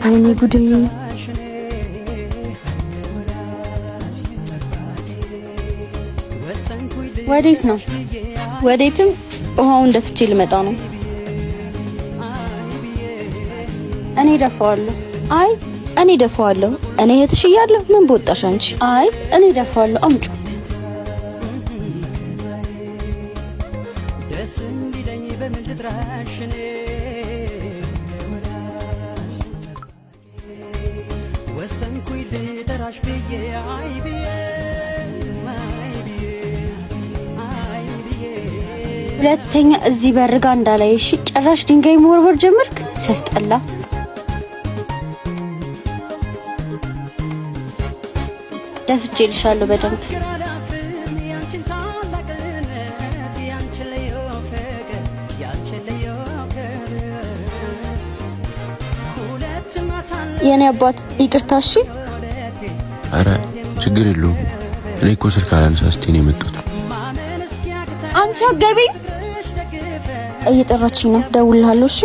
ወይኔ ጉዴ! ወዴት ነው? ወዴትም ውሃውን ደፍቼ ልመጣ ነው። እኔ ደፋዋለሁ። አይ እኔ ደፋዋለሁ። እኔ እህትሽ እያለሁ ምን በወጣሽ አንቺ? አይ እኔ ደፋዋለሁ። አምጩ። ሁለተኛ እዚህ በርጋ እንዳላይሽ። ጭራሽ ድንጋይ መወርወር ጀመርክ። ሲያስጠላ። ደፍቼ ልሻለሁ በደንብ። የኔ አባት ይቅርታ። እሺ። አረ ችግር የለውም። እኔ እኮ ስልክ አላነሳ ስትይ ነው የመጣሁት። አንቺ አገቢ እየጠራችኝ ነው። ደውልልሃለሁ። እሺ።